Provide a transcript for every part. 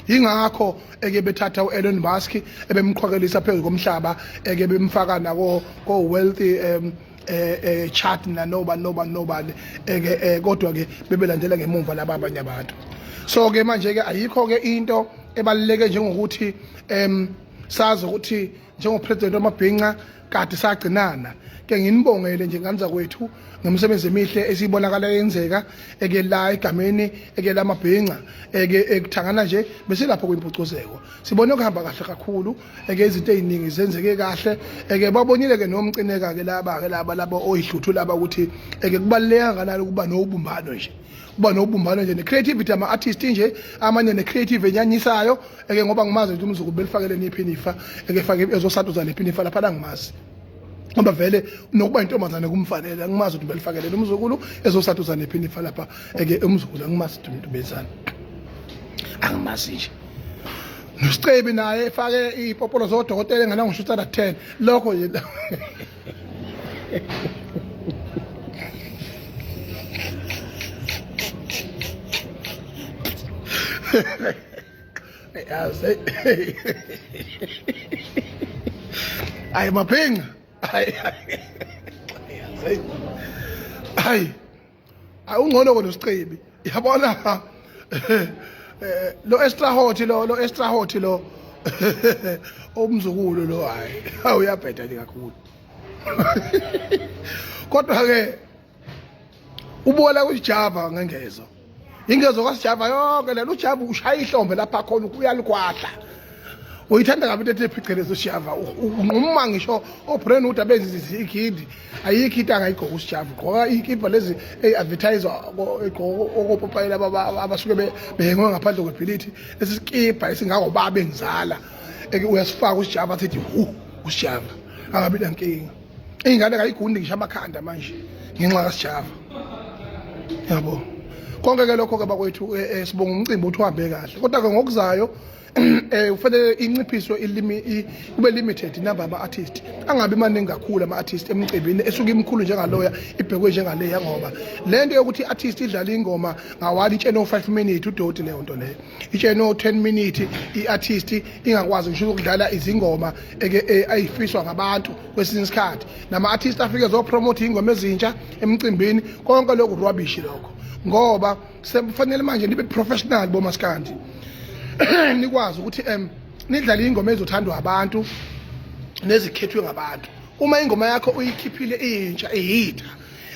Yingakho eke bethatha u-Elon Musk ebemqhwakelisa phezu komhlaba, eke bemfaka nako ko-wealthy chart nanoba noba nobani eke kodwa ke bebelandela ngemumva laba abanye abantu. So ke manje ke ayikho ke into ebaluleke njengokuthi sazi ukuthi njengopresident wamabhinca kade sagcinana ke. Nginibongele nje ngane zakwethu ngemisebenzi emihle esiyibonakala yenzeka eke la egameni eke lamabhinca eke ekuthangana nje besilapho kwimpucuzeko. Sibone kuhamba kahle kakhulu, eke izinto eziningi zenzeke kahle, eke babonile ke nomcineka ke laba ke laba laba oyihluthu laba ukuthi eke kubaluleke kangakanani ukuba nobumbano nje, kuba nobumbano nje ne-creativity ama-artist nje amanye ne-creative enyanyisayo eke ngoba ngimazi ukuthi umzukulu belifakele niphinifa eke fake ezosaduza nephinifa lapha angimazi ngoba vele nokuba intombazane kumfanele. Angimazi ukuthi belifakelele umzukulu ezosaduza nephinifa lapha eke umzukulu angimazi ukuthi umuntu benzani, angimazi nje. Nosicebi naye efake iy'popolo zodokotela engana ngisho utsala 10 lokho nje. Yazi, ayi maphinga, ayi yazi, ayi awungcono kona usicebi yabona lo extra hot lo extra hot lo umzukulu lo, hayi uyabheda nje kakhulu. Kodwa ke ubola kujava ngengezo ingezo kasijava yonke lelo ujava ushaya ihlombe lapha khona uyalikwahla. Uyithanda kabi into ethi phecelezi usijava unquma ngisho obrand ukuthi abenza izigidi, ayikho into angayigqoka usijava. Ugqoka ikipa lezi eyi-advertise okopopayela abasuke behengwe ngaphandle kwebhilithi, esikipa esingangobaba engizala uyasifaka usijava athi hu usijava angabi nankinga. Iy'ngane kayigundi ngisho amakhanda manje ngenxa kasijava yabo. Konke ke lokho ke bakwethu, sibonga umcimbi uthi uhambe kahle, kodwa ke ngokuzayo ufanele inciphiswe ilimi, kube limited inamba ama-artist, angabi maningi kakhulu ama-artist emcimbini esuke imkhulu njengaloya ibhekwe njengaleya, ngoba le nto yokuthi i-artist idlale ingoma ngawali itshene o-5 minute udoti leyo nto leyo itshene o-10 minute, i-artist ingakwazi ngisho ukudlala izingoma eke ayifiswa ngabantu kwesinye isikhathi, nama-artist afike zopromote iy'ngoma ezintsha emcimbini. Konke lokhu rubbish lokho, ngoba sekufanele manje nibe professional bomaskandi, nikwazi ukuthi nidlale ingoma ezothandwa abantu nezikhethwe ngabantu. Uma ingoma yakho uyikhiphile intsha ihitha,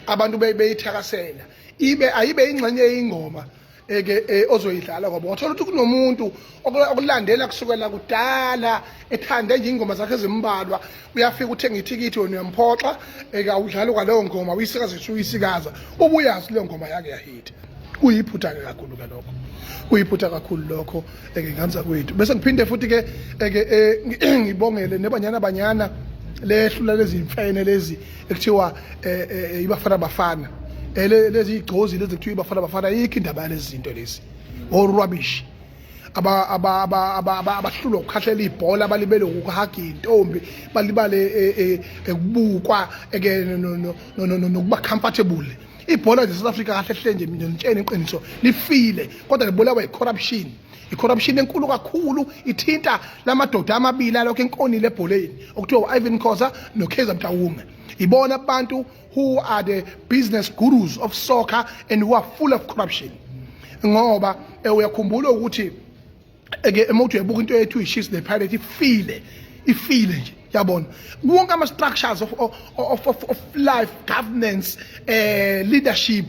abantu beyithakasela, ibe ayibe ingxenye yengoma eke ozoyidlala, ngoba wathola ukuthi kunomuntu okulandela kusukela kudala ethande nje ingoma zakhe ezimbalwa, uyafika uthenga ithikithi, wena uyamphoxa eke awudlali kwaleyo ngoma, uyisikaza uyisikaza ubuyazi leyo ngoma yake yahitha. Kuyiphutha ke kakhulu ke lokho, kuyiphutha kakhulu lokho eke nganza kwethu. Bese ngiphinde futhi ke eke ngibongele nebanyana banyana lehlula lezi imfene lezi ekuthiwa ibafana bafana, lezi igcozi lezi kuthiwa ibafana bafana. Ayikho indaba yalezi zinto lezi, all rubbish. Aba aba aba abahlulwa ukukhahlela ibhola, balibele ukuhaga intombi, balibale ekubukwa eke nokuba comfortable. Ibhola nje South Africa kahle hle nje, mina ngitshena iqiniso, lifile, kodwa libulawa i-corruption, i-corruption enkulu kakhulu ithinta lamadoda amabili alokho enkonile ebholeni okuthiwa u-Ivan Khoza noKaizer Motaung. Ibona abantu who are the business gurus of soccer and who are full of corruption, ngoba uyakhumbula ukuthi eke uma uthi uyabuka into yethu iChiefs nePirate ifile, ifile nje yabona. Wonke ama structures of life, governance, leadership,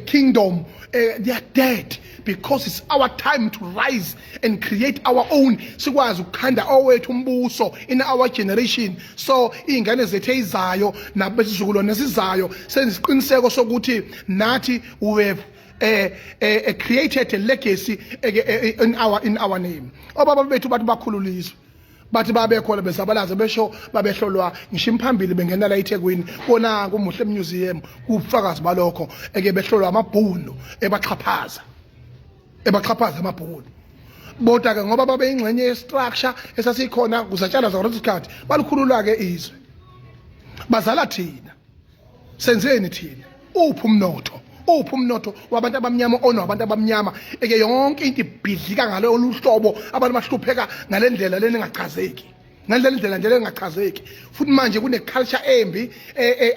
kingdom, they are dead because it's our time to rise and create our own, sikwazi ukukhanda owethu umbuso in our generation. So iy'ngane zethu eyizayo nabesizukulwane esizayo senze isiqiniseko sokuthi nathi we have created a legacy in our name. Obaba bethu bathi bakhululiswe, bathi babekhona bezabalaza, besho babehlolwa ngisho imphambili bengena la eThekwini kona kumuhle museum kubufakazi balokho eke behlolwa amabhunu ebaxhaphaza, ebaxhaphaza amabhunu. Bodwa ke ngoba babe ingxenye yestructure esasikhona kuzatshala ngaleso sikhathi, balikhulula ke izwe, bazala thina. Senzeni thina? Uphi umnotho? Uphi umnotho wabantu abamnyama onabantu abamnyama? Eke yonke into ibhidlika ngalo luhlobo, abantu bahlupheka ngalendlela lena engachazeki, ngalendlela indlela nje engachazeki. Futhi manje kune culture embi,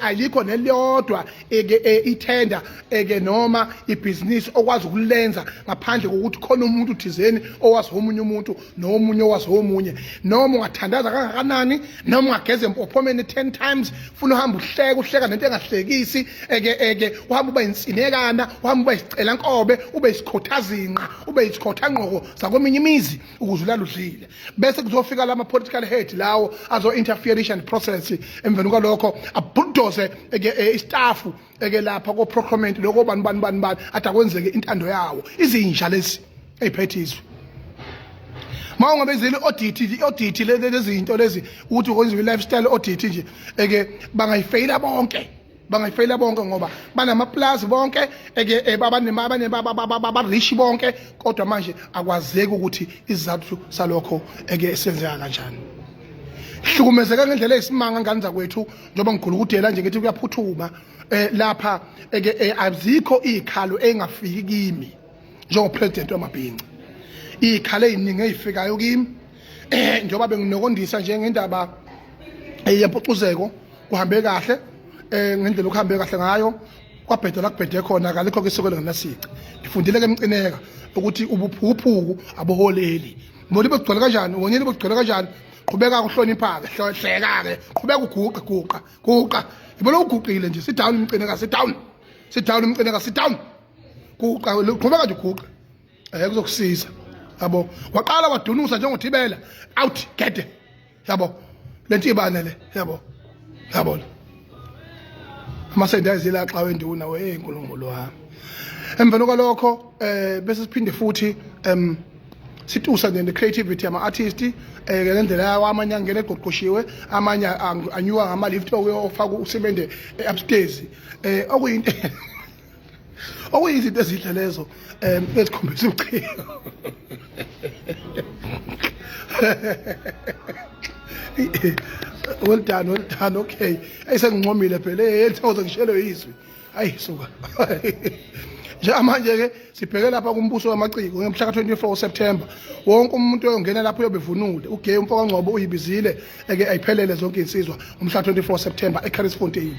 alikho neliyodwa eke ithenda eke noma ibhizinisi okwazi ukulenza ngaphandle kokuthi khona umuntu thizeni owazi omunye umuntu nomunye owazi omunye. Noma ungathandaza kangakanani, noma ungageza empophomeni 10 times, funa uhamba uhleka, uhleka nento engahlekisi, eke uhamba uba insinekana, uhamba uba isicela nkobe, ube isikhothazinqa, ube isikhothanqoko zakweminye imizi ukuze ulale udlile. Bese kuzofika lama political head lawo azo interference and process, emveni kwalokho abulldoze eke istaff eke lapha ko procurement, lokho bani bani bani bani, athi akwenzeke intando yawo. Izinja lezi eyiphethe izwe. Ma ungabenzeli audit, i-audit lezinto lezi, ukuthi kwenziwe i-lifestyle audit nje, eke bangayifeyila bonke, bangayifeyila bonke, ngoba banamaplazi bonke, eke ba-rich bonke. Kodwa manje akwazeki ukuthi isizathu salokho eke senzeka kanjani. Hlukumezeka ngendlela eyisimanga, ngane zakwethu. Njengoba ngigulukudela nje, ngithi kuyaphuthuma lapha, eke azikho izikhalo engafiki kimi njengopresident wamabhinca, izikhalo eziningi ezifikayo kimi. Njengoba benginokondisa nje ngendaba yempucuzeko, kuhambe kahle ngendlela okuhambe kahle ngayo, kwabheda la kubhede khona, kalikho ke isiko lengenasici. Ngifundile ke emcineka ukuthi ubuphukuphuku abuholeli. Ngibona bekugcwele kanjani, wonyeni bekugcwele kanjani. Qhubeka kuhlonipha ke, hleka ke, qhubeka uguqe, guqa guqa. Ngibona uguqile nje. Sit down Mcineka, sit down, sit down Mcineka, sit down. Guqa, qhubeka nje uguqe, kuzokusiza, yabo. Waqala wadunusa njengothibela out gede, yabo, lento ibane le, yabo, yabo, amasende ayizila xa wenduna we nkulunkulu wami. Emveni kwalokho bese siphinde futhi situsa nje ne-creativity yama-artist ngendlela yawo. Amanye angena egoqoshiwe, amanye anyuka ngama-lift ofaka usimende upstairs, okuyinto okuyizinto ezinhle lezo ezikhombisa ubuciko. Well done, well done. Okay, ayisengincomile phela, enthokozo ngishelwe izwi. Ayi suka njengamanje ke sibheke lapha kumbuso wamaciko ngomhla ka-24 September. Wonke umuntu oyongena lapho uyobevunule ugay. Umfo kaNgcobo uyibizile eke ayiphelele zonke insizwa ngomhla 24 September eCarisfontein.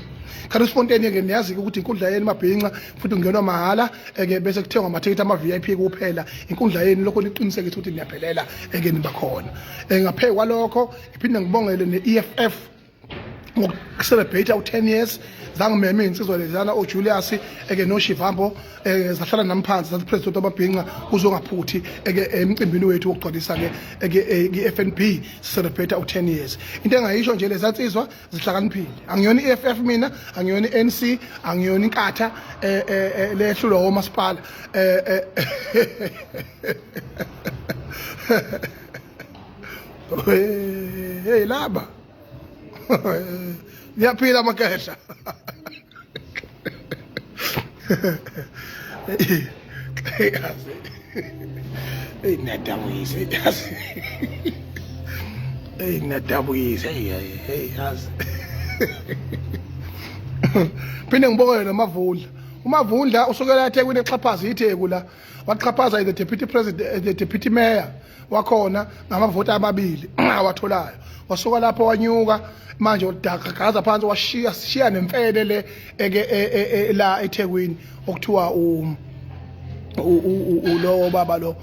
Carisfontein ke niyazi ukuthi inkundla yenu mabhinca, futhi kungenwa mahhala, eke bese kuthengwa amathikithi ama VIP kuphela. Inkundla yenu, lokho niqinisekise ukuthi niyaphelela, eke niba khona. Ngaphezu kwalokho ngiphinde ngibongele ne-EFF ngokucelebrate u-10 years. Zangimema iy'nsizwa leziyana, oJulius eke noShivambo, zahlala nami phansi, zathi president wamabhinca uzongaphuthi eke emcimbini wethu wokugcwalisa-ke eke i-FNB celebrate u-10 years. Into engayisho nje, leza nsizwa zihlakaniphile. Angiyona i-EFF mina, angiyona i-ANC, angiyona inkatha lehlulwa womasipala. Hey laba niyaphila amakehla. Yazi, eyi niyadabukisa, yazi, eyi niyadabukisa, eyi hey yazi. Phinde ngibokele noMavundla. UMavundla usukela eThekwini exhaphaza iTheku la, waxhaphaza the deputy president, the deputy mayor wakhona ngamavoti amabili awatholayo. Wasuka lapho wanyuka manje udagaza phansi, washiya shiya nemfene le eke la eThekwini okuthiwa u lo baba lo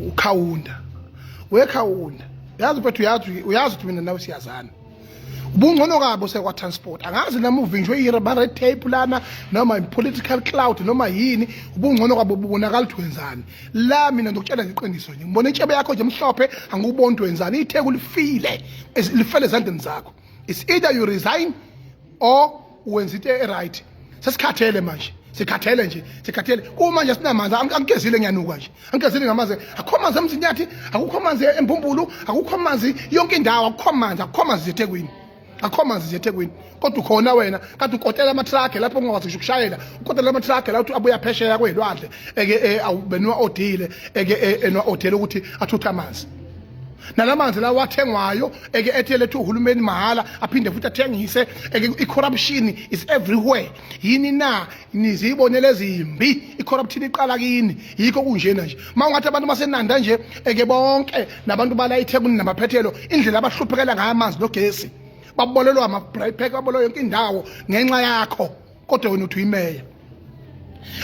uKhawunda. Wekhawunda, yazi mfethu, uyazi, uyazi ukuthi mina nawe siyazana. Ubungcono kabi usekwa transport. Angazi noma uvinjwe yi-red tape lana noma i-political cloud noma yini. Ubungcono kwabo bubonakala ukuthi wenzani la. Mina ngizokutshela ngeqiniso nje, ngibona intshebe yakho nje emhlophe, angikuboni ukuthi wenzani. Itheku lifile, lifele ezandleni zakho. It's either you resign or wenza into e-right. Sesikhathele manje, sikhathele nje, sikhathele kuma nje. Sinamanzi, angigezile, ngiyanuka nje, angigezile ngamanzi. Akukho manzi eMzinyathi, akukho manzi eMbumbulu, akukho manzi yonke indawo, akukho manzi, akukho manzi eThekwini, akukho manzi eThekwini. Kodwa ukhona wena kade ukotela ama-truck lapho ungakwazi ngisho ukushayela, ukotela ama-truck la uthi abuya phesheya kwelwandle, eke benwa odile, eke enwa odile ukuthi athuthe amanzi. Nalamanzi lawa athengwayo eke ethi lethu uhulumeni mahhala, aphinde futhi athengise. Eke i-corruption is everywhere. Yini na nizibonele ezimbi? I-corruption iqala kini, yikho kunjena nje. Uma ungathi abantu baseNanda nje eke bonke nabantu bala eThekwini namaphethelo, indlela abahluphekela ngayo amanzi nogesi, babolelwa ama-bright pack, babolelwa yonke indawo ngenxa yakho, kodwa wena uthi uyimeya.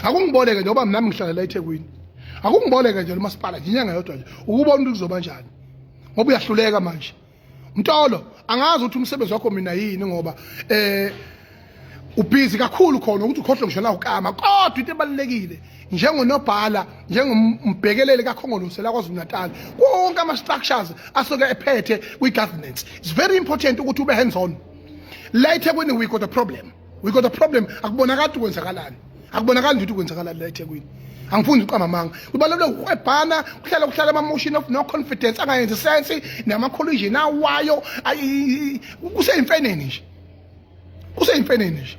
Akungiboleke njengoba nami ngihlala la eThekwini, akungiboleke nje lomasipala nje inyanga yodwa nje, ukubona ukuthi kuzoba njani, ngoba uyahluleka manje. Mtolo, angazi ukuthi umsebenzi wakho mina yini, ngoba ubhizi kakhulu khona ukuthi ukhohlwe ngisho la ukama. Kodwa into ebalulekile njengonobhala, njengombhekeleli kaKhongolose la KwaZulu Natal, konke ama-structures asuke ephethe kwi-governance, it's very important ukuthi ube hands on. La eThekwini we got a problem, we got a problem. Akubonakali ukuthi kwenzakalani, akubonakali ukuthi kwenzakalani la eThekwini. Angifuni ukuqamba amanga, kubaluleke ukuhwebhana, kuhlala ama-motion of no confidence angayenzi sense, nama-collision awayo. Kuseyimfeneni nje, kuseyimfeneni nje.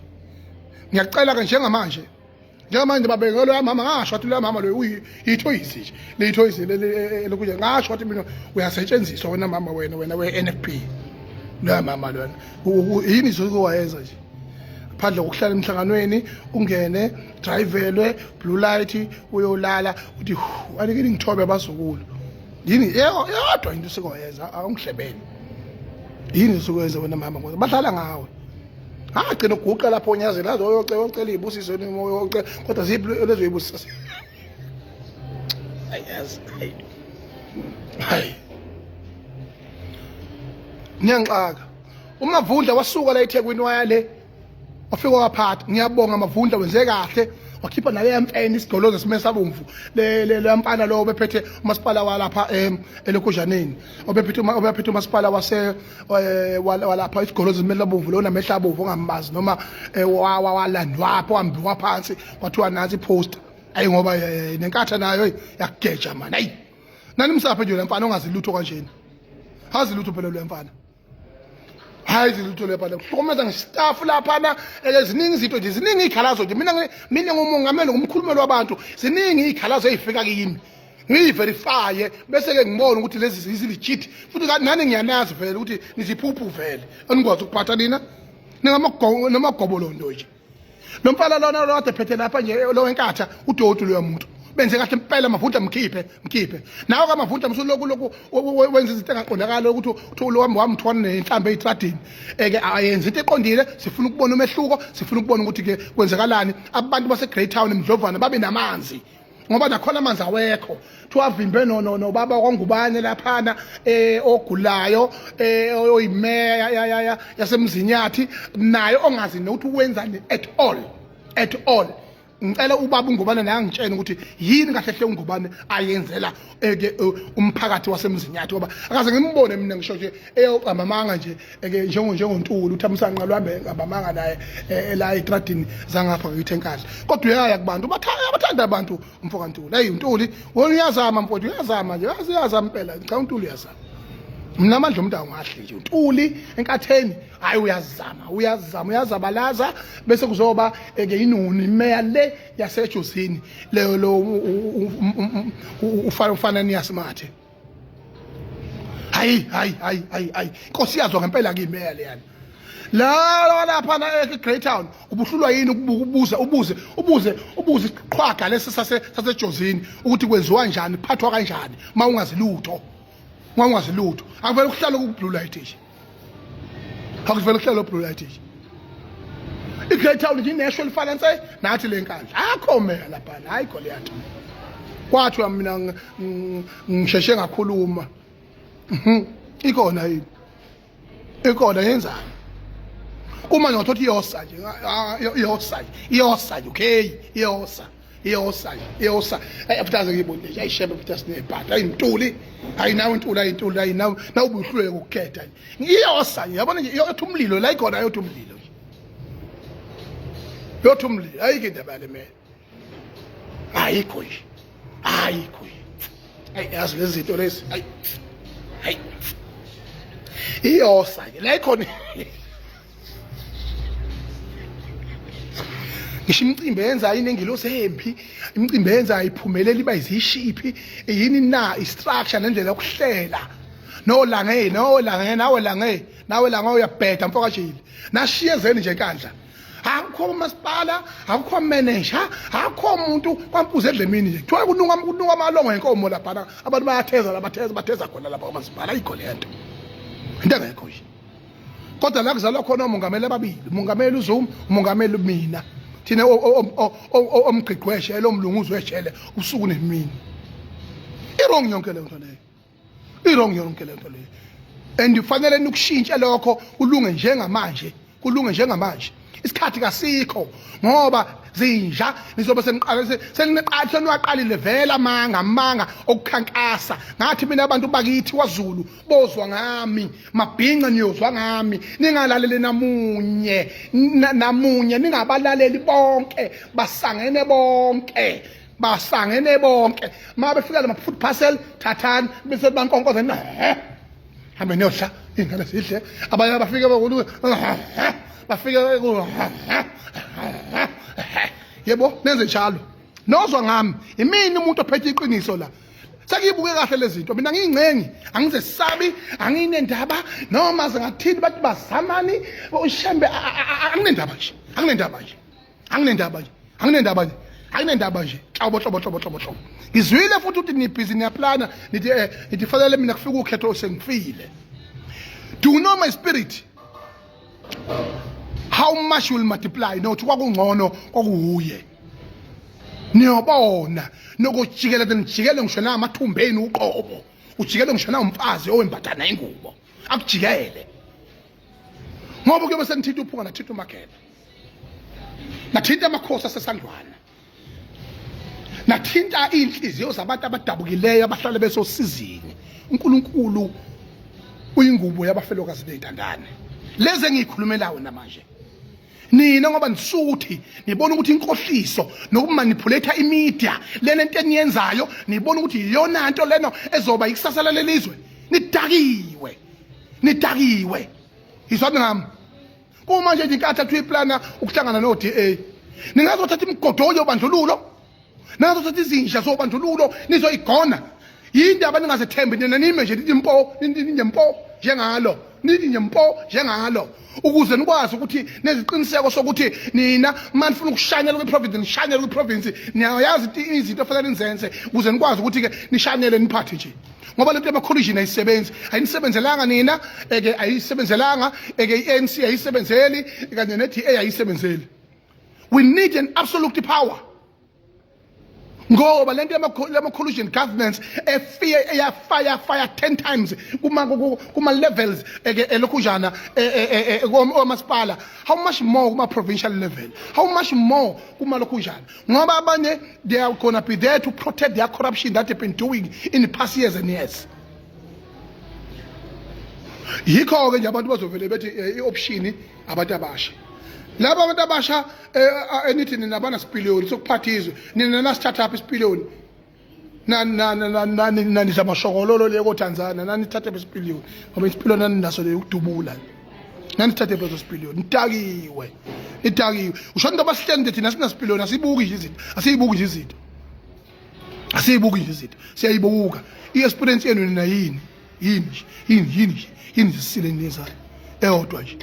Ngiyacela-ke njengamanje babeke loya mama. Ngasho wathi loya mama loyo uyithoyisi nje, leyithoyisi lokuja. Ngasho wathi mina uyasetshenziswa wena mama, wena we-NFP. Loya mama lona yini izoke wayenza nje phandle kokuhlala emhlanganweni, ungene drivelwe blue light, uyolala, uthi anike ngithobe abazukulu? Yini yodwa into sikoyenza? Awungihlebele, yini sikuyenza wena mama? Ngoba badlala ngawe. Agcina uguqa lapho onyazela aze oyocela, oyocela izibusiso, oyocela, kodwa ziphi lezo zibusiso? Ayazi, hayi hayi, ngiyangixaka. UMavundla wasuka la eThekwini waya le, wafika waphatha. Ngiyabonga Mavundla, wenze kahle, wakhipha naleya mfene isigolozo esime sabomvu, le mfana lo obephethe umasipala walapha elokujaneni, obephethe umasipala wase walapha, isigolozo esimele labomvu lo namehla abomvu, ongambazi noma walandwapho, wambiwa phansi kwathiwa nansi iposter. Ayi, ngoba nenkatha nayo yakugeja man. Ayi, nani msaphe nje le mfana ongazi lutho kanjena, hazi lutho phela lo mfana, hayi lutho le mfana, kuhlukumeza ngestaff laphana. Ziningi izinto nje, ziningi iy'khalazo nje. Mina ngumongameli, ngumkhulumeli wabantu, ziningi iy'khalazo ey'fika kimi, ngiyiverifye, bese-ke ngibone ukuthi lezi zilegit. Futhi nani ngiyanazi vele ukuthi niziphuphu vele, anikwazi ukuphatha nina, ningamagobolondo nje. Lo mfana lona lo kade phethe lapha nje, lo wenkatha, udoti loya muntu. Benze kahle impela Mavundla, mkhiphe, mkhiphe nawe kaMavundla. Msuloku lokhu wenza izinto engaqondakala ukuthi uthi lo wamthwana nenhlambe eyitradini, eke ayenze into eqondile. Sifuna ukubona umehluko, sifuna ukubona ukuthi ke kwenzekalani, abantu base Greytown, Mdlovana babe namanzi, ngoba nakhona amanzi awekho. Kuthiwa avimbe no no no baba kwaNgubane laphana ogulayo, oyimeya yaseMzinyathi naye, ongazi nokuthi wenzani at all, at all. Ngicela ubaba uNgubane naye angitshene ukuthi yini kahle hle uNgubane ayenzela eke umphakathi waseMzinyathi, ngoba akaze ngimbone mina, ngisho nje eyoqamba amanga nje eke njengoNtuli uThamsanqa lwambe ngabamanga naye la etradini zangapha ngithi eNkandla, kodwa uyaya kubantu, bathanda abantu umfo kaNtuli. Hey uNtuli wena uyazama mfowethu, uyazama nje, yazi uyazama impela. Cha, uNtuli uyazama. Mina amandla omuntu awungahle nje uNtuli enkatheni, hayi uyazama, uyazama, uyazabalaza. Bese kuzoba eke inuni imeya le yaseJozini leyo, lo ufana ufana niyasimатhe. Hayi hayi hayi hayi hayi, inkosi yazwa ngempela ke imeya leyana la lapha na eGreytown. Ubuhlulwa yini ukubuza, ubuze ubuze ubuze isiqhwaga lesi saseJozini ukuthi kwenziwa njani, kuphathwa kanjani, uma ungazi lutho? Uma ungazi lutho, akuvele kuhlale ku blue light nje, akuvele kuhlale ku blue light nje. IGreytown nje inesho elifana nse nathi le Nkandla, akho meya lapha, hayi Goliath. Kwathiwa mina ngisheshe ngakhuluma. Ikhona yini? Ikhona, yenzani? Kuma nje ngathothi iyosa nje, iyosa nje, iyosa nje, okay, iyosa, iyosa nje, iyosa. Ayi futhi aze ngiyibone nje, ayishebe futhi asinebhadi. Ayi Ntuli, hayi nawe Ntuli, hayi Ntuli, hayi nawe, nawe ubuhluleke ukukhetha nje. Iyosa nje, yabona nje, iyothi umlilo la ikhona, ayothi umlilo nje, yothi umlilo. Ayikho indaba yale mele, ayikho nje, ayikho nje. Ayi, yazi lezi zinto lezi, ayi hayi, iyosa ke la ikhona. Ngisho imicimbi eyenza yini engilosi empi, imicimbi eyenza iphumelele iba izishiphi yini na? I-structure nendlela yokuhlela. Nolange, nolange, nawe lange, nawe lange uyabheda mfokajili. Nashiyezeni nje enkandla. Akukho umasipala, akukho manager, akukho umuntu kwampuze edlemini nje. Kuthiwa kunuka kunuka amalongo enkomo lapha. Abantu bayatheza la batheza batheza khona lapha kwamasipala ayikho le nto. Into engekho nje. Kodwa la kuzalwa khona omongameli ababili, umongameli uZuma, umongameli mina. Thina omgqigqweshe lomlungu wejele usuku nemini. I-wrong yonke le nto leyo. I-wrong yonke le nto leyo. And kufanele nikushintshe lokho kulunge njengamanje, kulunge njengamanje. Isikhathi kasikho ngoba zinja nizobe seniqale seniqale seniwaqalile vele amanga amanga okukhankasa ngathi mina abantu bakithi kwaZulu bozwa ngami mabhinca niyozwa ngami ningalaleli namunye namunye ningabalaleli bonke basangene bonke basangene bonke uma befika lama food parcel thathani bese bankonkoza hambe niyodla iy'ngane zidle abanye bafike bakulu bafike yebo nenze njalo nozwa ngami imini umuntu ophethe iqiniso la sekuyibuke kahle lezi zinto mina ngiyingcengi angizesabi anginendaba noma zingathini bathi bazamani ushembe anginendaba nje anginendaba nje anginendaba nje anginendaba nje anginendaba nje hlobo hlobo hlobo hlobo hlobo ngizwile futhi ukuthi nibhizi niyaplana nithi eh nithi fanele mina kufika ukhetho sengifile. Do you know my spirit how much will multiply? Nothi kwakungcono kwakuwuye niyobona nokujikeleza nijikele ngisho namathumbeni uqobo ujikele ngisho nawumfazi owembathana ingubo akujikele ngoba kuyobe senithinta uphunga nathinta uMageba nathinta amakhosi asesandlwana nathinta iy'nhliziyo zabantu abadabukileyo abahlale besosizini. uNkulunkulu uyingubo yabafelokazi ney'ntandane lezi engiyikhulumelayo namanje nina ngoba nisuthi nibona ukuthi inkohliso nokumanipulate imedia lena into eniyenzayo nibona ukuthi iyona nto lena ezoba ikusasa lalelizwe. Nidakiwe, nidakiwe, izwani ngami. Kuma nje inkathi athiwa iplana ukuhlangana no-DA ningazothatha imigodoyi yobandlululo, ningazothatha izinja zobandlululo nizoyigona. Yindaba ningazethembi nina, nime nje nithi mpo, nithi nje mpo njengalo, nithi nje mpo njengalo, ukuze nikwazi ukuthi neziqiniseko sokuthi nina uma nifuna ukushanyela kwi-province nishanyele kwi-province, niyayazi izinto efanele nizenze ukuze nikwazi ukuthi-ke nishanyele niphathe nje. Ngoba lento yama-collision ayisebenzi, ayinisebenzelanga nina eke ayisebenzelanga eke i-ANC ayisebenzeli kanye ne-DA ayisebenzeli. We need an absolute power ngoba lento yama-collusion governments efike eyafaya fire 10 times kuma levels eke elokhujana omasipala, how much more kuma provincial level, how much more kuma lokhujana, ngoba abanye they are gonna be there to protect their corruption that they've been doing in the past years and years. Yikho-ke nje abantu bazovele bethi i-option abantu abasha laba, abantu abasha enithi nina banasipiliyoni sokuphatha izwe, nina nasithatha apha isipiliyoni? Nanidla amashokololo le koTanzania, nanithathe isipiliyoni ngoba isipiliyoni naninaso le ukudubula, nanithathe phezu sipiliyoni. Nidakiwe, nidakiwe. Usho into abasihlende thina sinasipiliyoni, asibuki nje izinto, asiyibuki nje izinto, asiyibuki nje izinto, siyayibuka i-experience yenu nina. Yini yini nje, yini yini nje, yini zisile niyenzayo eyodwa nje?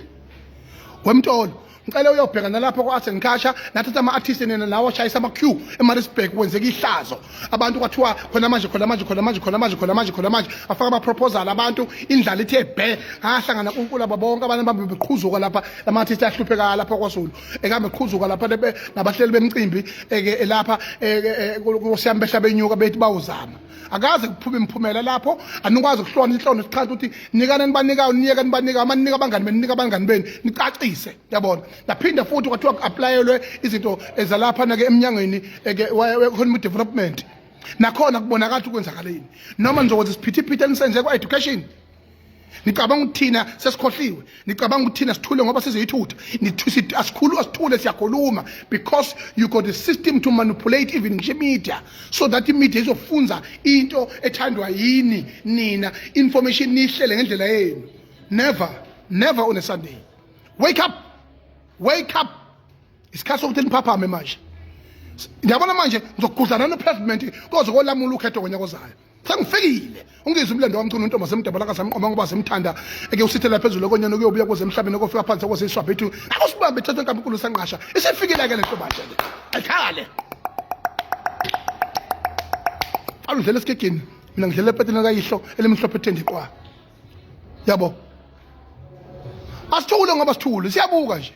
Wemtolo, ngicela uyobheka nalapho kwa-Arts and Culture, nathatha ama-artist nina nawo shayisa ama-queue eMaritzburg, kwenzeka ihlazo. Abantu kwathiwa khona manje, khona manje, khona manje, khona manje, khona manje, khona manje bafaka ama-proposal abantu, indlala ithe bhe. Ngahlangana kulaba bonke abantu bambe beqhuzuka lapha, lama-artist ahlupheka lapha kwaZulu ekuhambe eqhuzuka lapha nabahleli bemcimbi eke lapha kosiyami behla benyuka bethi bawuzama, akaze kuphume imiphumela lapho. Anikwazi ukuhlona inhlono isichaza ukuthi nikana nibanikayo, niyeke nibanikayo, ama ninika abangani benu, nika abangani benu, nicacise yabona. Naphinda futhi kwathiwa ku-applyelwe izinto ezalapha nake emnyangweni eke we-economic development, nakhona kubonakala ukuthi kwenzakaleni. Noma nizokwenza isiphithiphithi enisenze kwa-education, nicabanga ukuthi thina sesikhohliwe, nicabanga ukuthi thina sithule ngoba sizeyithutha? Asikhulu, asithule, siyakhuluma because you got a system to manipulate even ngisho media so that imedia izofunza into ethandwa yini nina, information niyihlele ngendlela yenu. Never, never on a Sunday. Wake up, wake up, isikhathi sokuthi niphaphame manje. Ngiyabona manje ngizokugudlana no-president koze kolamula ukhetho ngonyaka ozayo. Sengifikile. Ungizwe umlando wamchunu intombi semdabala kasamqoma ngoba semthanda eke usithela phezulu konyana kuyobuya kuze emhlabeni okofika phansi kwase iswabhethu. Akusibambe thatha inkampukulu sanqasha. Isifikile ke lento manje le. Ayikhale. Aludlela esigigini. Mina ngidlela epetini kayihlo elimhlophe ethendi qwa. Yabo. Asithule ngoba sithule siyabuka nje.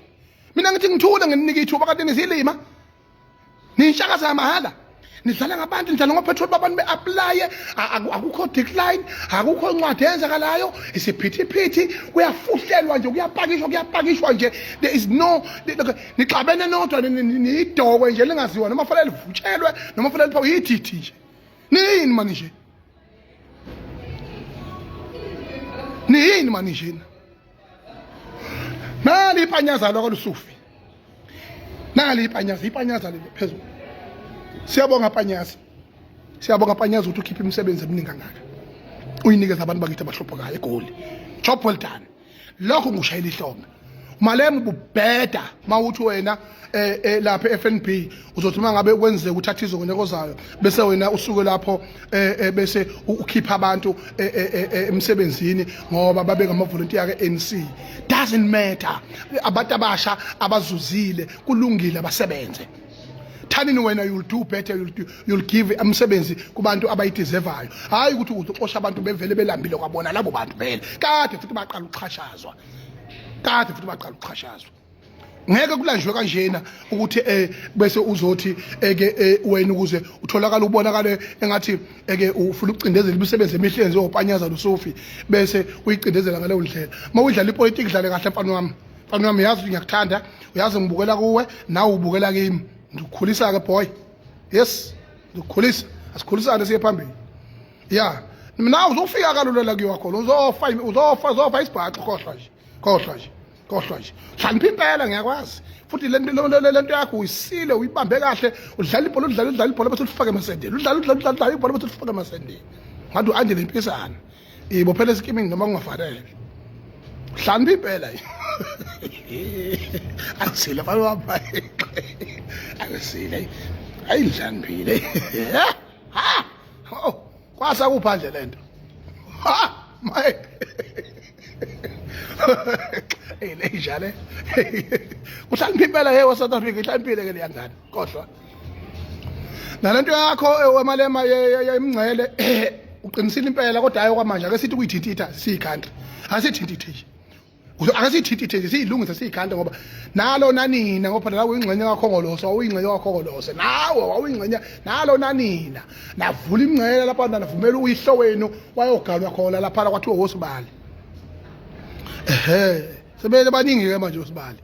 Mina ngithi ngithule ngininike ithuba kade nizilima. Nishakaza yamahhala. Nidlala ngabantu nidlala ngopetrol babantu be-aplaye akukho decline akukho ncwadi eyenzakalayo isiphithiphithi kuyafuhlelwa nje kuyapakishwa kuyapakishwa nje there is no nixabene nodwa niyidokwe nje lingaziwa noma fanele livutshelwe noma fanele liphawe yithithi nje niyini mani nje niyini mani njena nali ipanyaza lwakalusufi nali ipanyaza ipanyaza leli phezulu siyabonga panyaza siyabonga panyaza ukuthi ukhiphe imisebenzi eminingi kangaka uyinikeza abantu bakithi abahluphekayo egoli job well done lokho ngushayela ihlombe Malema ububheda mawuthi wena eh, eh lapha eFNB uzothi uma ngabe kwenzeka uthatha izongonyaka ozayo bese wena usuke lapho eh, eh bese ukhipha abantu eh, eh, eh, emsebenzini ngoba babe ngama volunteer ke-ANC doesn't matter abantu abasha abazuzile kulungile abasebenze thanini wena you'll do better you'll, do, you'll give umsebenzi kubantu abayideservayo hayi ukuthi uzoxosha abantu bevele belambile kwabona labo bantu vele kade futhi baqala ukuxhashazwa kade futhi baqala ukuxhashazwa ngeke kulanjwe kanjena ukuthi eh bese uzothi eke eh, wena ukuze utholakala ubonakale engathi eke ufuna ukucindezela imisebenzi emihle yenziwe upanyaza noSofi bese uyicindezela ngaleyo ndlela uma udlala ipolitiki dlale kahle mfana wami mfana wami uyazi ngiyakuthanda uyazi ngibukela kuwe nawe ubukela kimi ngikukhulisa ke boy yes ngikukhulisa asikhulisane siye phambili ya mina uzofika kalula la kuyiwa khona uzofa uzofa uzofa isibhaxu khohlwa nje khohlwa nje khohlwa nje hlakanipha impela ngiyakwazi futhi lento yakho uyisile uyibambe kahle udlala ibhola udlala udlala ibhola bese ulifake emasendeni udlala udlala udlala udlala ibhola bese ulifake emasendeni ngathi u-andile impisana ibophela esikimini noma kungafanele hlakanipha impela akusile mfana wami akusile ayidlaniphile ha oh kwasa kuphandle lento ha maye hey le njale uhlaniphile impela hey wa South Africa ihlaniphile ke leyangane kodwa nalento yakho wemalema yemngcele uqinisile impela kodwa hayi kwamanje ake sithi kuyithintitha siyi-country asithintithe nje akasithintithe nje siyilungise siyikhanda ngoba nalo nanina ngoba phela wawuyingxenye kakhongolose wawuyingxenye kakhongolose nawe wawuyingxenye nalo nanina navula imingcele lapha navumela uyihlo wenu wayoganwa khona lapha kwathiwa wosibali ehe sebele baningi-ke manje osibali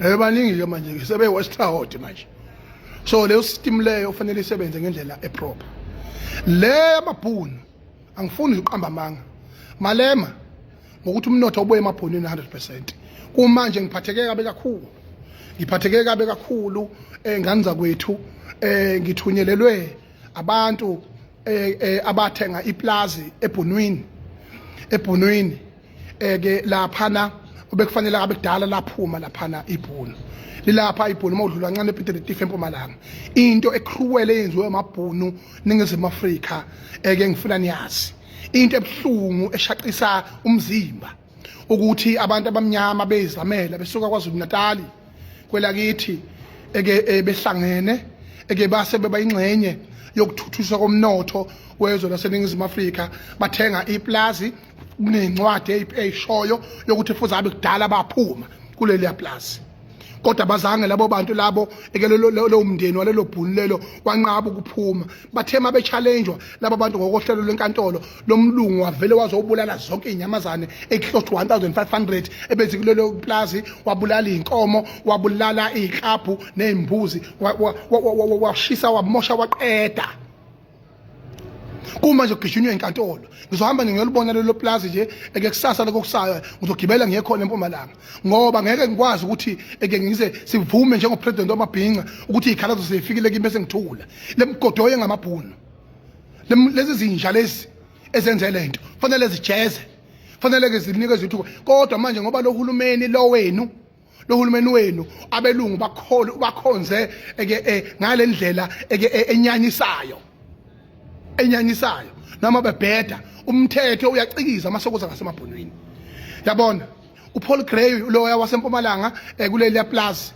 eh baningi-ke manje sebe-west hot manje so leyo system leyo kufanele isebenze ngendlela eproper le yamabhunu angifuni ukuqamba amanga malema ngokuthi umnotho ubuye emabhonini 100% kumanje ngiphatheke kabi kakhulu ngiphatheke kabi kakhulu engane zakwethu eh ngithunyelelwe abantu eh, eh abathenga iplazi ebhunwini ebhunwini eke laphana obekufanele abe kudala laphuma laphana ibhunu lilapha ibhunu uma udlula kancane ePeter Retief empumalanga into ecruel eyenziwe amabhunu ningizimu Afrika eke ngifuna niyazi into ebuhlungu eshaqisa umzimba ukuthi abantu abamnyama beyizamela besuka kwaZulu Natal kwelakithi eke eh, behlangene eke base beba ingxenye yokuthuthuswa komnotho wezwe laseNingizimu Afrika bathenga iplazi kunencwadi eyishoyo yokuthi futhi abe kudala baphuma kuleliya plazi kodwa bazange labo bantu labo eke lo mndeni walelo bhunu lelo wanqaba ukuphuma bathe uma be-challenge-wa laba bantu ngokohlelo lwenkantolo lo mlungu wavele wazobulala zonke iy'nyamazane ekuhlose 1500 ebezikulelo plazi wabulala iy'nkomo wabulala iy'klabhu ney'mbuzi washisa wamosha waqeda kuma nje kugijinywa inkantolo ngizohamba nje ngiyolibona lelo plaza nje eke kusasa lokho kusayo ngizogibela ngiye khona empumalanga ngoba ngeke ngikwazi ukuthi eke ngize sivume njengopresident wamabhinca ukuthi izikhalazo sezifikile kimi bese ngithula lemgodoye ngamabhunu lezi zinja lezi ezenze lento fanele zijeze fanele ke zinikwe ithuba kodwa manje ngoba lo hulumeni lo wenu lohulumeni wenu abelungu bakhole bakhonze eke eh, ngalendlela eke eh, enyanyisayo enyanyisayo Noma bebheda umthetho uyacikiza amasokoza ngasemabhonweni. Yabona uPaul Gray loya wasempumalanga eh, kuleli plaza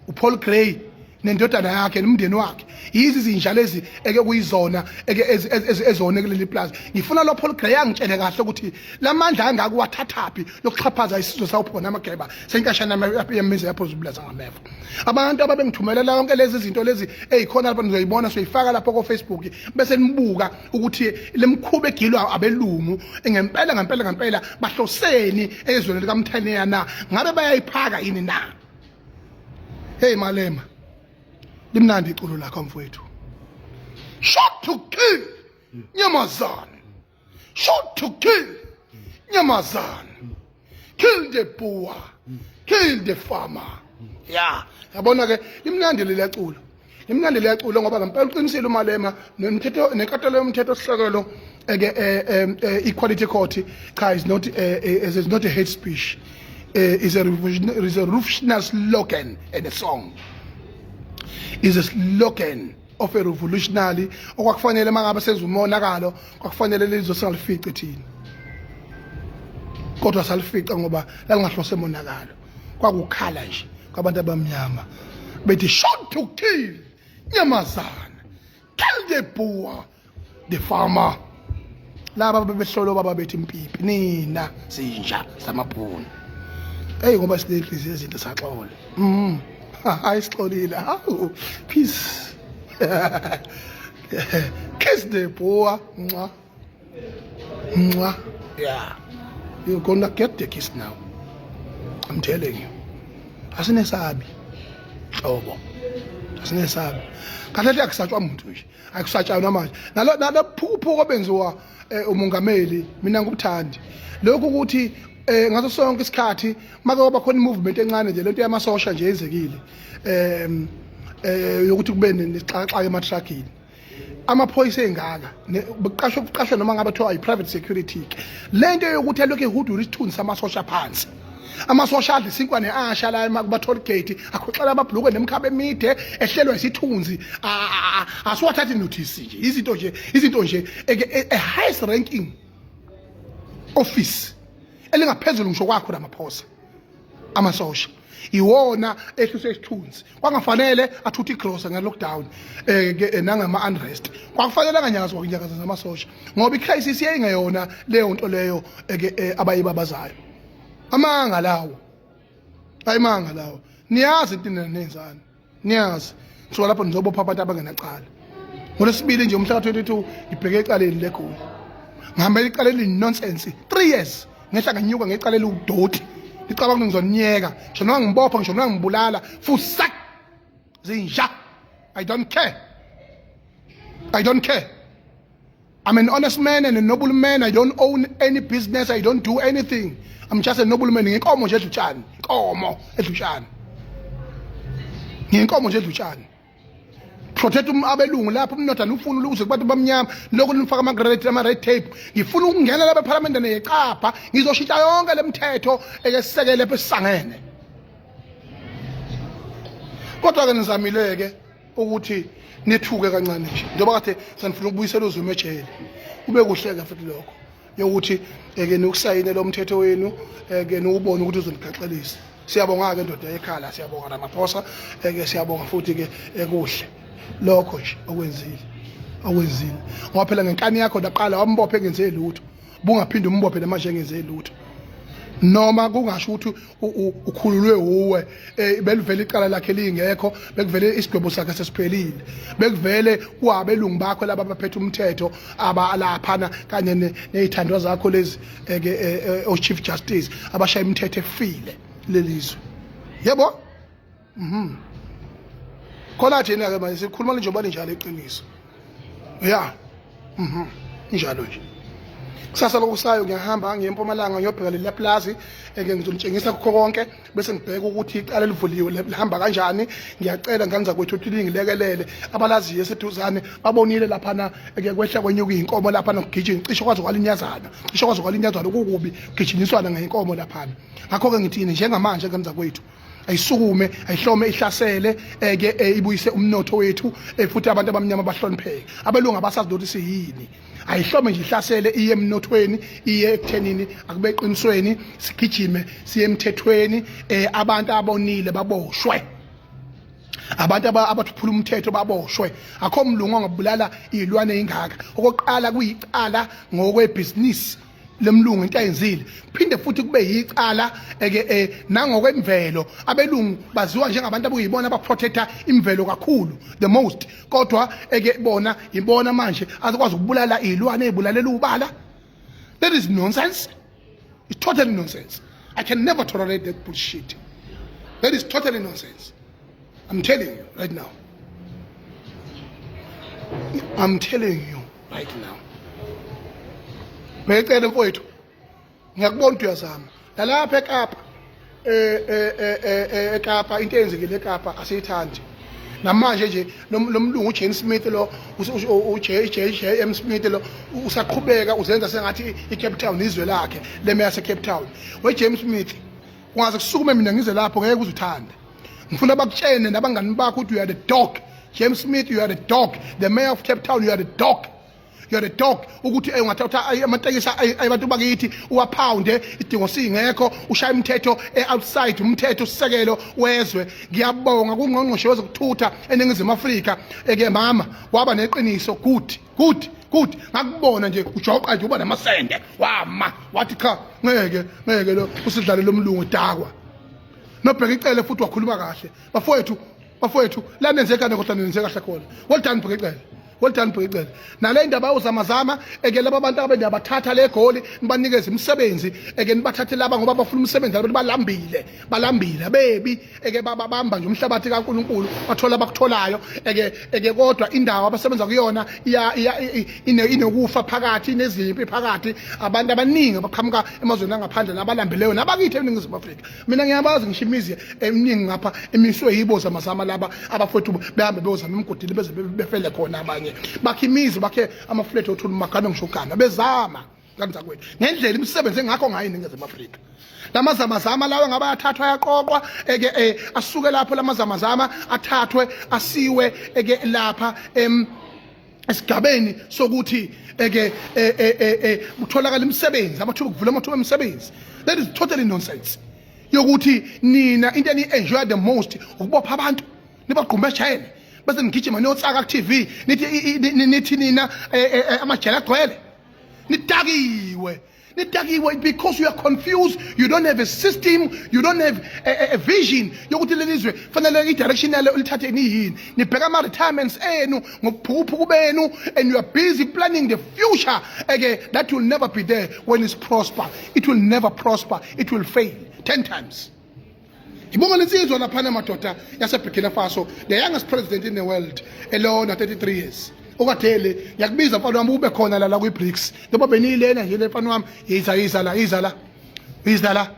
uPaul Gray nendodana yakhe nomndeni wakhe yizi izinja lezi eke kuyizona eke ezone kuleli plaza. Ngifuna lo Paul Gray angitshele kahle ukuthi lamandla angaka uwathathaphi lokuxhaphaza isizwe sawuphona amageba senkashana yemizi yapho zibulaza ngameva. Abantu ababengithumelela yonke lezi zinto lezi ezikhona lapha nizoyibona, soyifaka lapho ko Facebook bese nibuka ukuthi lemkhuba egilwa abelungu ngempela ngempela ngempela bahloseni ezweni likaMthaniya na, ngabe bayayiphaka yini na? Hey Malema, limnandi iculo lakho mfowethu. Shot to kill nyamazane, shot to kill nyamazane, kill the poor, kill the farmer. Ya yabona ke, limnandi leli culo, limnandi leli culo ngoba ngempela uqinisile uMalema. Nomthetho nenkantolo yomthetho sihlokelo eke equality court, cha, is not a hate speech, is a revolutionary slogan and a song, is a slogan of a revolutionary okwakufanele mangabe senza umonakalo kwakufanele lizwe singalifici thina, kodwa salifica ngoba lalingahlose monakalo. Kwakukhala nje kwabantu abamnyama bethi shot to kill nyamazana, kill the poor, the farmer. Laba bebehlola baba bethi mpipi nina zinja zamabhunu. Hey, ngoba sinenhliziyo ezinto saxola. Hayi, sixolile. Hawu, peace, kiss the poor, mwa mwa. Yeah, you're gonna get the kiss now, I'm telling you. Asinesabi hlobo, asinesabi kahle hle, akusatshwa muntu nje, akusatshwa manje. Nalo nalophukuphuku obenziwa umongameli, mina ngikuthandi lokhu ukuthi ngaso sonke isikhathi make kwaba khona movement encane nje, lento yamasosha nje yenzekile yokuthi kube nesixakaxaka ematragini, amaphoyisa engaka kuqashwe kuqashwe noma ngabe kuthiwa i-private security ke. Lento yokuthi elokhu ehudula isithunzi samasosha phansi, amasosha adla isinkwa ne-asha la kuma-toll gate, akhoxela amabhulukwe nemikhaba emide, ehlelwa isithunzi, asiwathathi notice nje. Izinto nje, izinto nje a highest ranking office elingaphezulu ngisho kwakho Ramaphosa, amasosha iwona ehliswe isithunzi. Kwangafanele athuthe igrosa nge-lockdown nangama unrest, kwakufanele anganyakazwa kunyakaza zamasosha ngoba i-crisis yayingeyona leyo nto leyo abayibabazayo. Amanga lawo, ayimanga lawo. Niyazi into nenzani, niyazi suka lapho nizobopha abantu abangenacala. Ngolwesibili nje umhla ka-22 ngibheke ecaleni leGoli, ngihambela icala eliyi-nonsense 3 years, ngehla nganyuka ngecala eliwudoti. Ngicabanga ukuthi ngizoniyeka ngisho noma ngibopha, ngisho noma ngibulala fusak zinja. I don't care, I don't care. I'm an honest man and a noble man. I don't own any business. I don't do anything. I'm just a noble man. Nginkomo nje edla utshani. Inkomo edla utshani. Nginkomo nje edla utshani. Protect abelungu lapho umnotho anufuna ukuze kubantu bamnyama lokho nifaka ama red ama red tape. Ngifuna ukungena lapha eParliament neyecapha, ngizoshintsha yonke lemithetho ekesekele lapha esisangene. Kodwa ke nizamile ke ukuthi nithuke kancane nje njengoba kade sanifuna ukubuyisela uZuma ejele. Kube kuhle ke futhi lokho yokuthi eke nikusayine lo mthetho wenu, eke niwubone ukuthi uzonigaxelisa. Siyabonga ke ndoda ekhala, siyabonga Ramaphosa, eke siyabonga futhi ke ekuhle lokho nje okwenzile, okwenzile ngoba phela ngenkani yakho laqala wambophe engenze lutho, bungaphinde umbophe namanje engenze lutho, noma kungasho ukuthi ukhululwe uwe. Belivele icala lakhe lingekho, bekuvele isigwebo sakhe sesiphelile, bekuvele kuwabelungu bakho laba abaphethe umthetho abalaphana kanye nezithandwa zakho lezi ke o chief justice abashaya imithetho efile lelizwe. Yebo, khona thina ke manje sikhuluma njengoba linjalo iqiniso. Ya, injalo nje. Kusasa lokusayo ngiyahamba ngiye eMpumalanga, ngiyobheka leli plaza eke ngizonitshengisa kukho konke, bese ngibheka ukuthi icala elivuliwe lihamba kanjani. Ngiyacela ngane zakwethu ukuthi lingilekelele, abalaziyo eseduzane babonile laphana eke kwehla kwenyuka iy'nkomo laphana, kugijima cishe kwaze kwalinyazana, cishe kwaze kwalinyazana, kukubi kugijinyiswana ngey'nkomo laphana. Ngakho-ke ngithini njengamanje ngane zakwethu? Ayisukume, ayihlome, ihlasele eke ibuyise umnotho wethu, futhi abantu abamnyama bahlonipheke. Abelungu abasazi ukuthi siyini. Ayihlome nje, ihlasele, iye emnothweni, iye ekuthenini akube eqinisweni, sigijime siye emthethweni, abantu abonile baboshwe, abantu abathuphula umthetho baboshwe. Akho mlungu ongabulala izilwane ingaka. Okokuqala, kuyicala ngokwebhizinisi lemlungu into ayenzile, phinde futhi kube yicala eke nangokwemvelo. Abelungu baziwa njengabantu abuyibona abaprotecta imvelo kakhulu, the most, kodwa eke bona ibona manje azikwazi ukubulala izilwane, ezibulalela ubala. That is nonsense. It's totally nonsense. I can never tolerate that bullshit. That is totally nonsense. I'm telling you right now, I'm telling you right now. Bhecele mfowethu, ngiyakubona ukuthi uyazama nalapha eKapa. eKapa, into eyenzekile eKapa asiyithandi namanje nje. Lo mlungu uJane Smith lo, uJ J J M Smith lo, usaqhubeka uzenza sengathi iCape Town izwe lakhe. Le meya Cape Town, we James Smith, ungaze kusukume mina ngize lapho, ngeke uzuthande. Ngifuna bakutshene nabangani bakho ukuthi you are the dog. James Smith, you are the dog. The mayor of Cape Town, you are the dog, you are the dog. Ukuthi ungathatha amatekisi abantu bakithi uwaphawunde idingo singekho, ushaya imithetho e-outside umthetho sisekelo wezwe. Ngiyabonga kungqongqoshe wezokuthutha eNingizimu Afrika, eke mama waba neqiniso. Good, good, good. Ngakubona nje ujoqa nje uba namasende, wama wathi cha, ngeke, ngeke, lo usidlale lo mlungu dakwa. Nobheka icele futhi wakhuluma kahle. Bafowethu, bafowethu, la nenze kahle, kodwa nenze kahle khona. Well done, Bheka Icele. Well done, Bheka Icele. Nale ndaba uzamazama eke laba bantu abendabathatha le Goli, nibanikeze imisebenzi, eke nibathathe laba ngoba bafuna umsebenzi. Abantu balambile, balambile bebi eke babamba nje umhlabathi kaNkuluNkulu, bathola abakutholayo eke, kodwa indawo abasebenza kuyona inokufa phakathi, inezimpi phakathi. Abantu abaningi abaqhamuka emazweni angaphandle nabalambileyo nabakithi eNingizimu Afrika, mina ngiyabazi ngisho imizi eminingi ngapha emiswe yibo zamazama laba abafowethu, behambe beyozama emgodini beze befele khona. Abanye bakhe imizi, bakhe amaflat othula magana, ngisho ugana bezama kanzakwethu ngendlela imisebenzi engakho ngayo eNingizimu Afrika. Lamazamazama lawa ngabe ayathathwa, ayaqoqwa eke asuke lapho lamazamazama, athathwe asiwe eke lapha esigabeni sokuthi eke kutholakala imisebenzi, amathuba, kuvula amathuba emisebenzi. That is totally nonsense yokuthi nina into eni enjoy the most ukubopha abantu, nibagqumbe ejele, bese nigijima niyotsaka ku TV, nithi nina amajele agcwele. Nidakiwe, nidakiwe, because you are confused. You don't have a system, you don't have a vision yokuthi leli zwe fanele i-direction yalo lithathe niyini. Nibheka ama-retirements enu ngobuphukuphuku benu, and you are busy planning the future eke that will never be there when it's prosper. It will never prosper. It will fail 10 times. Ngibonga lensizwa laphana, madoda yaseBurkina Faso, the youngest president in the world, elona 33 years okadele. Ngiyakubiza mfana wami, ube khona la kwi-BRICS, njengoba beniyilena nje le. Mfana wami, yiza, yiza la, yiza la, yiza la,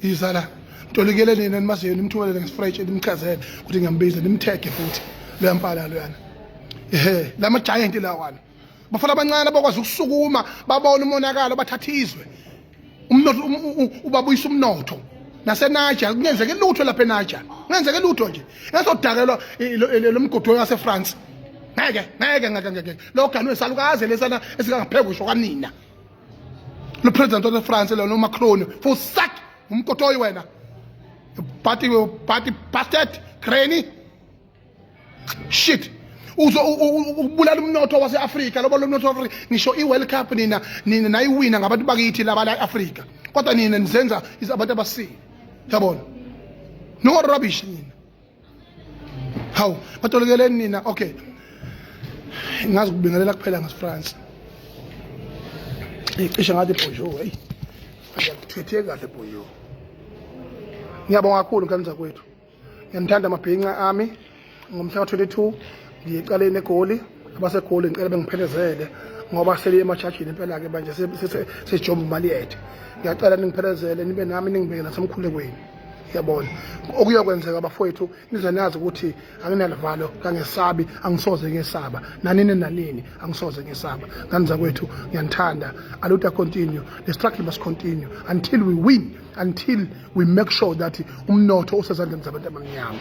yiza la. Ntolikele nina nimaziyo, nimthumelele ngesiFrench, nimchazele ukuthi ngiyambiza, nimthege futhi loya mfana loyana. Ehe, lama giant lawana, bafana abancane abakwazi ukusukuma, babona umonakalo, bathatha izwe, umnotho, ubabuyisa umnotho. NaseNiger kungenzeke lutho lapha eNiger, kungenzeke lutho nje, engazodakelwa lo mgodo waseFrance. Ngeke, ngeke, ngeke, ngeke. Lo gani wesalukazi lesana esingangaphekwa usho kanina, lo president waseFrance lo Macron, for sack umgodoyi wena, party, party bastard, granny shit. Uzo ukubulala umnotho wase-Afrika lobo, lo mnotho wa-Afrika. Ngisho i-World Cup nina nayiwina ngabantu bakithi laba la e-Afrika, kodwa nina nizenza abantu abasile, yabona? No rubbish nina. Hawu, batolikeleni nina. Okay, ngazi kubingelela kuphela ngesiFrance. Cishe ngathi bonjour. Hey, akuthethe kahle bonjour. Ngiyabonga kakhulu, ngane zakwethu, ngiyanithanda amabhinca ami. Ngomhla ka-22 ngiye ecaleni eGoli. AbaseGoli ngicela bengiphelezele ngoba seliye emajajini impela-ke manje, sesijomba imali yethu. Ngiyacela ningiphelezele, nibe nami, ningibeke nasemkhulekweni. Yabona okuyokwenzeka bafowethu, nize nazi ukuthi anginaluvalo, kangesabi, angisoze ngesaba nanini nanini, angisoze ngesaba. Ngani zakwethu, ngiyanithanda. A luta continua, the struggle must continue until we win, until we make sure that umnotho usezandleni zabantu abamnyama.